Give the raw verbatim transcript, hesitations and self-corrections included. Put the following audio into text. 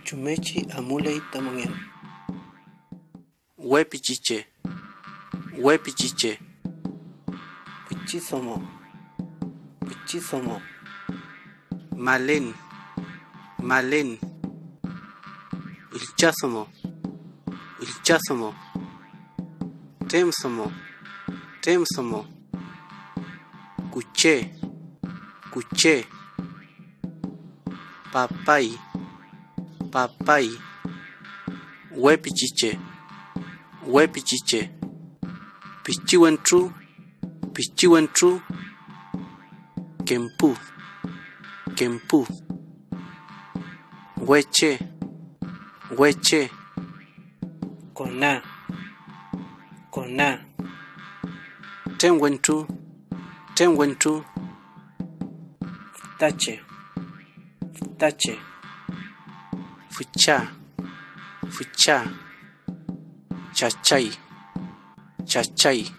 Chumngechi amuley ta mongen. We pichiche, we pichiche. Pichi domo, pichi domo. Malen, malen. Üllcha domo, üllcha domo. Trem domo, trem domo. Kuche, kuche. Papay, papay. We pichiche, we pichiche. Pichi wentru, pichi wentru. Kempu, kempu. Weche, weche. Kona, kona. Trem wentru, trem wentru. Fütache, fütache. Fücha, fücha. Chachay, chachay.